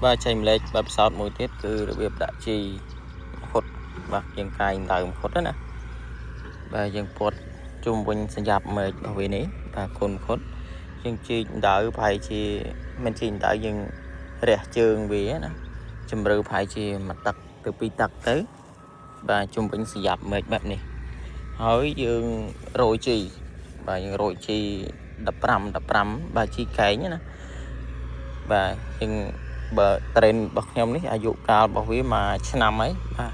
បាទចែកម្លែកបែបពិសោធន៍មួយទៀតគឺរបៀបដាក់ជីមង្ឃុតបាទយើងកាយដើមមង្ឃុតណាបាទយើងពត់ជុំវិញសញ្ញាប់មែករបស់វានេះបាទកូនមង្ឃុតយើងជីកដៅប្រហែលជាមិនជីកដៅយើងរះជើងវាណាជំរឿប្រហែលជាមួយទឹកទៅពីរទឹកទៅបាទជុំវិញសញ្ញាប់មែកបែបនេះហើយយើងរោយជីបាទយើងរោយជី15 15បាទជីកែងណាបាទយើងបើ ត្រេនរបស់ខ្ញុំនេះអាយុកាលរបស់វាមួយឆ្នាំហើយបាទ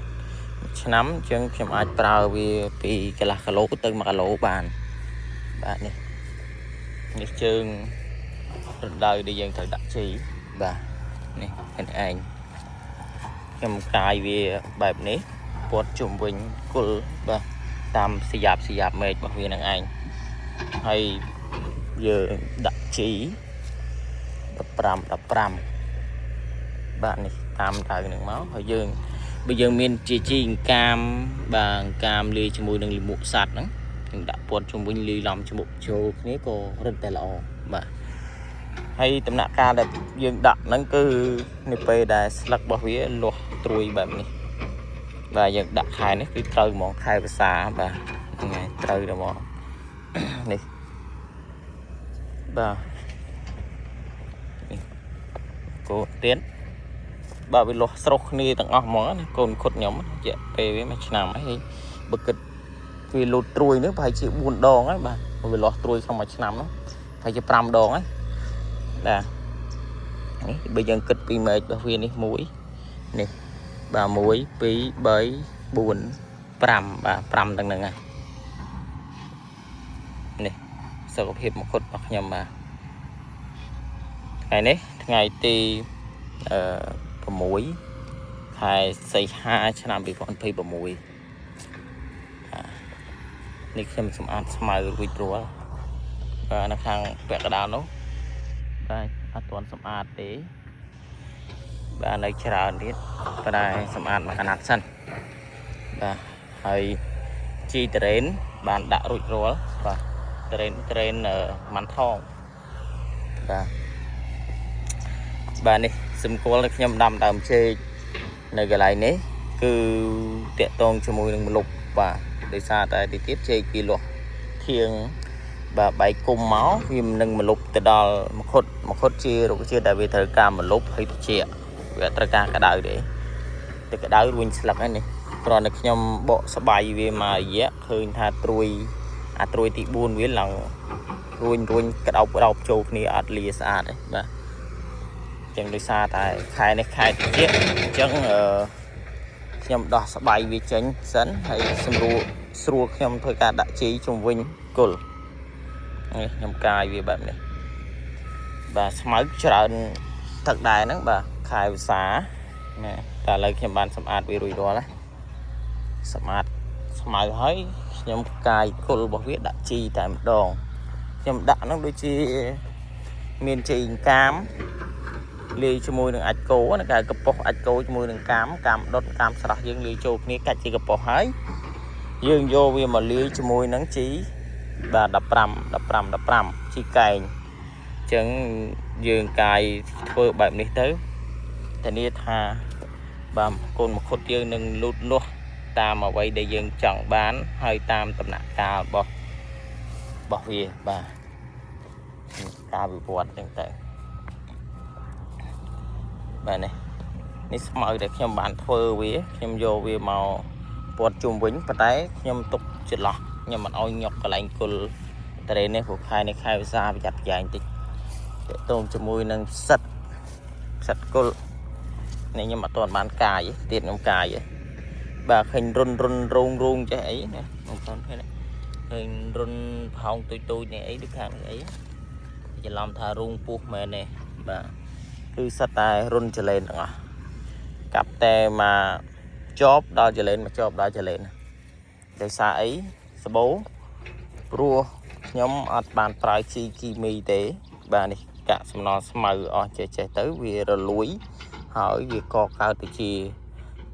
មួយឆ្នាំអញ្ចឹងខ្ញុំអាចប្រើវាពីកន្លះគីឡូទៅ1គីឡូបានបាទនេះនេះជើងរណ្ដៅដែលយើងត្រូវដាក់ជីបាទនេះហ្នឹងឯងខ្ញុំកាយវាបែបនេះពត់ជុំវិញគល់បាទតាមសយ៉ាបសយ៉ាបមែករបស់វានឹងឯងហើយយើងដាក់ជី15 15បាទនេះតាមដៅនឹងមកហើយយើងបើយើងមានជាជីអង្កាមបាទអង្កាមលាយជាមួយនឹងលាមកសត្វហ្នឹងយើងដាក់ពត់ជុំវិញលាយឡំច្បុកចូលគ្នាក៏រឹតតែល្អបាទហើយដំណាក់កាលដែលយើងដាក់ហ្នឹងគឺនៅពេលដែលស្លឹករបស់វាលាស់ត្រួយបែបនេះបាទយើងដាក់ខែនេះគឺត្រូវហ្មងខែវស្សាបាទហ្នឹងហើយត្រូវតែហ្មង នេះបាទនេះគោទៀតបាទវាលាស់ស្រុះគ្នាទាំងអស់ហ្មងណាកូនខុតខ្ញុំរយៈពេលវាមួយឆ្នាំហើយបើគិតវាលូតត្រួយនេះប្រហែលជា4ដងហើយបាទវាលាស់ត្រួយក្នុងមួយឆ្នាំនោះប្រហែលជា5ដងហើយបាទនេះបើយើងគិតពីមែករបស់វានេះមួយនេះបាទ1 2 3 4 5បាទ5ទាំងហ្នឹងហើយនេះសុខភាពមង្គុតរបស់ខ្ញុំបាទថ្ងៃនេះថ្ងៃទីអឺ6ខែសីហាឆ្នាំ2026បាទនេះខ្ញុំសម្អាតស្មៅរួចរាល់បាទនៅខាងពាក់កណ្ដាលនោះបាទអត់ទាន់សម្អាតទេបាទនៅច្រើនទៀតប៉ុន្តែសម្អាតមួយកណាត់សិនបាទហើយជីតរ៉េនបានដាក់រួចរាល់បាទតរ៉េនតរ៉េនម៉ាន់ថងបាទបាទនេះសម្គាល់នៅខ្ញុំដាំដើមចេកនៅកន្លែងនេះគឺតាក់តងជាមួយនឹងម្លប់បាទដោយសារតែទីទៀតចេកពីលាស់ធៀងបាទបែកគុំមកវានឹងម្លប់ទៅដល់មង្ឃុតមង្ឃុតជារុក្ខជាតិដែលវាត្រូវការម្លប់ហើយត្រជាក់វាអត់ត្រូវការក្តៅទេតែក្តៅរួញស្លឹកហ្នឹងនេះគ្រាន់តែខ្ញុំបកស្បៃវាមករយៈឃើញថាត្រួយអាត្រួយទី4វាឡើងរួញរួញក្តោបក្តោបចូលគ្នាអត់លាស្អាតទេបាទចឹងដោយសារតែខែនេះខែត្រជាក់អញ្ចឹងអឺខ្ញុំដោះស្បៃវាចេញសិនហើយសម្រួលស្រួលខ្ញុំធ្វើការដាក់ជីជុំវិញគល់នេះខ្ញុំកាយវាបែបនេះបាទស្មៅច្រើនទឹកដែរហ្នឹងបាទខែវស្សាណាតែឥឡូវខ្ញុំបានសម្អាតវារួចរាល់ហើយសម្អាតស្មៅហើយខ្ញុំកាយគល់របស់វាដាក់ជីតែម្ដងខ្ញុំដាក់ហ្នឹងដូចជាមានជីអង្កាមលាយជាមួយនឹងអាចគោណាគេកប៉ុសអាចគោជាមួយនឹងកាមកាមដុតកាមស្រស់យើងលាយចូលគ្នាកាច់ជាកប៉ុសហើយយើងយកវាមកលាយជាមួយនឹងជីបាទ15 15 15ជីកែងអញ្ចឹងយើងកាយធ្វើបែបនេះទៅធានាថាបាទកូនមង្ឃុតយើងនឹងលូតលាស់តាមអ្វីដែលយើងចង់បានហើយតាមដំណាក់កាលរបស់វាបាទការវិវត្តអញ្ចឹងទៅបាទនេះនេះស្មៅដែលខ្ញុំបានធ្វើវាខ្ញុំយកវាមកពត់ជុំវិញប៉ុន្តែខ្ញុំទុកចន្លោះខ្ញុំមិនអោយញុកកន្លែងគល់តរេនេះព្រោះខែនេះខែវស្សាប្រយ័ត្នប្រយែងតិចតកតងជាមួយនឹងផ្សិតផ្សិតគល់នេះខ្ញុំអត់ទាន់បានកាយទេទៀតខ្ញុំកាយទេបាទឃើញរុនរុនរោងរោងចេះអីណាបងប្អូនឃើញទេឃើញរុនផោងទូចទូចនេះអីដូចខាងនេះអីច្រឡំថារូងពោះមែនទេបាទគឺសិតតែរុនចលែនទាំងអស់កាប់តែមកជាប់ដល់ចលែនមកជាប់ដល់ចលែនដោយសារអីសបោព្រោះខ្ញុំអត់បានប្រើជីគីមីទេបាទនេះកាក់សំណល់ស្មៅអស់ចេះចេះទៅវារលួយហើយវាកកើតទៅជា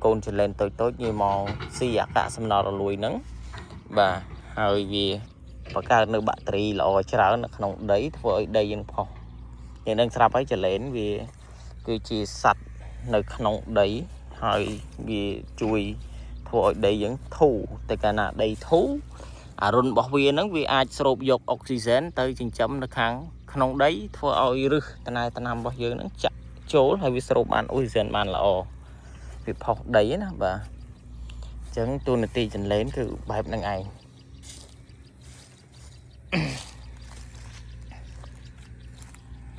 កូនចលែនតូចតូចងាយមកស៊ីអាកាក់សំណល់រលួយហ្នឹងបាទហើយវាបង្កើតនៅបាក់តេរីល្អច្រើននៅក្នុងដីធ្វើឲ្យដីយើងផុសយើងនឹងស្រាប់ហើយចលែនវា គឺជាសត្វនៅក្នុងដីហើយវាជួយធ្វើឲ្យដីយើងធូរតែកាលណាដីធូរអារុនរបស់វាហ្នឹងវាអាចស្រូបយកអុកស៊ីហ្សែនទៅចិញ្ចឹមនៅខាងក្នុងដីធ្វើឲ្យឫសតំណែតំណាំរបស់យើងហ្នឹងចាក់ចូលហើយវាស្រូបបានអុកស៊ីហ្សែនបានល្អវាផុសដីណាបាទអញ្ចឹងតួនាទីចន្លេនគឺបែបហ្នឹងឯង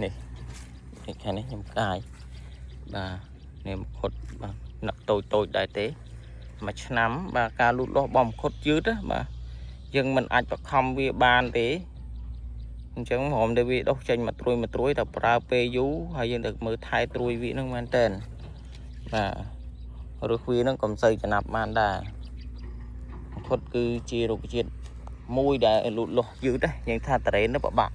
នេះនេះខាងនេះខ្ញុំកាយបាទនេះមង្ឃុតបាទនឹកតូចតូចដែរទេមួយឆ្នាំបាទការលូតលាស់របស់មង្ឃុតយឺតណាបាទយើងមិនអាចបខំវាបានទេអញ្ចឹងព្រមតែវាដុះចេញមកត្រួយមកត្រួយតែប្រើពេលយូរហើយយើងត្រូវមើលថែត្រួយវានឹងមែនតើបាទឬវានឹងកុំសូវចំណាប់បានដែរមង្ឃុតគឺជារុក្ខជាតិមួយដែលលូតលាស់យឺតណាយើងថាតរ៉េននេះពិបាក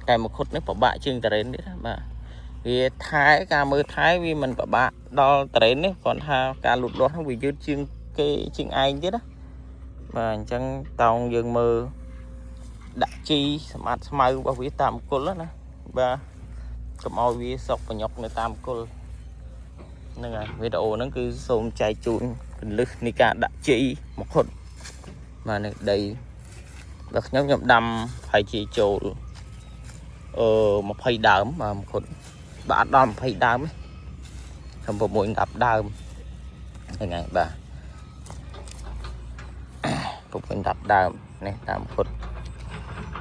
តែមង្ឃុតនេះពិបាកជាងតរ៉េនទៀតណាបាទវាថែការមើលថែវាមិនពិបាកដល់តរ៉េននេះគ្រាន់ថាការលូតលាស់ហ្នឹងវាយឺតជាងគេជាងឯងទៀតណាបាទអញ្ចឹងតោងយើងមើលដាក់ជីសម្អាតស្មៅរបស់វាតាមគល់ណាបាទកុំឲ្យវាសុកបញ្ញុកនៅតាមគល់ហ្នឹងហើយវីដេអូហ្នឹងគឺសូមចែកជូនកលឹះនៃការដាក់ជីមង្ឃុតបាទនេះដីដល់ខ្ញុំខ្ញុំដាំហើយជាចូល អឺ20ដើមបាទមង្ឃុតបាទអត់ដល់20ដើមទេខ្ញុំ6 10ដើមហ្នឹងហើយបាទ6 10ដើមនេះតាមមង្ឃុត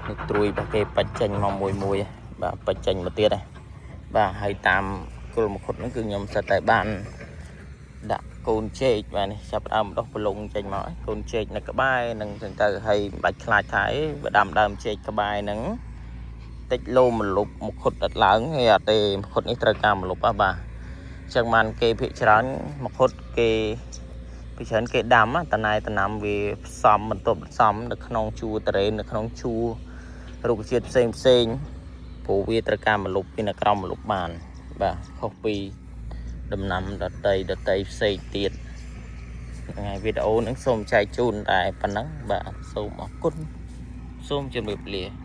នេះត្រួយរបស់គេបាច់ចេញមកមួយមួយបាទបាច់ចេញមកទៀតហ៎បាទហើយតាមគល់មង្ឃុតហ្នឹងគឺខ្ញុំសិតតែបានដាក់កូនចេកបាទនេះចាប់ដើមដុះប្រឡងចេញមកកូនចេកនៅក្បែរនឹងចឹងទៅហើយមិនបាច់ខ្លាចថាអីបើដាំដើមចេកក្បែរហ្នឹង តិចលោមលុបមង្ឃុតអត់ឡើងហេអត់ទេមង្ឃុតនេះត្រូវការមលុបហ៎បាទអញ្ចឹងបានគេភាកច្រើនមង្ឃុតគេភាគច្រើនគេដាំតណែតំណាំវាផ្សំបន្ទាប់បន្សំនៅក្នុងជួរតរ៉េននៅក្នុងជួររុក្ខជាតិផ្សេងផ្សេងព្រោះវាត្រូវការមលុបពីនៅក្រោមមលុបបានបាទខុសពីដំណាំដតីដតីផ្សេងទៀតហ្នឹងហើយវីដេអូហ្នឹងសូមចែកជូនតែប៉ុណ្ណឹងបាទសូមអរគុណសូមជម្រាបលា។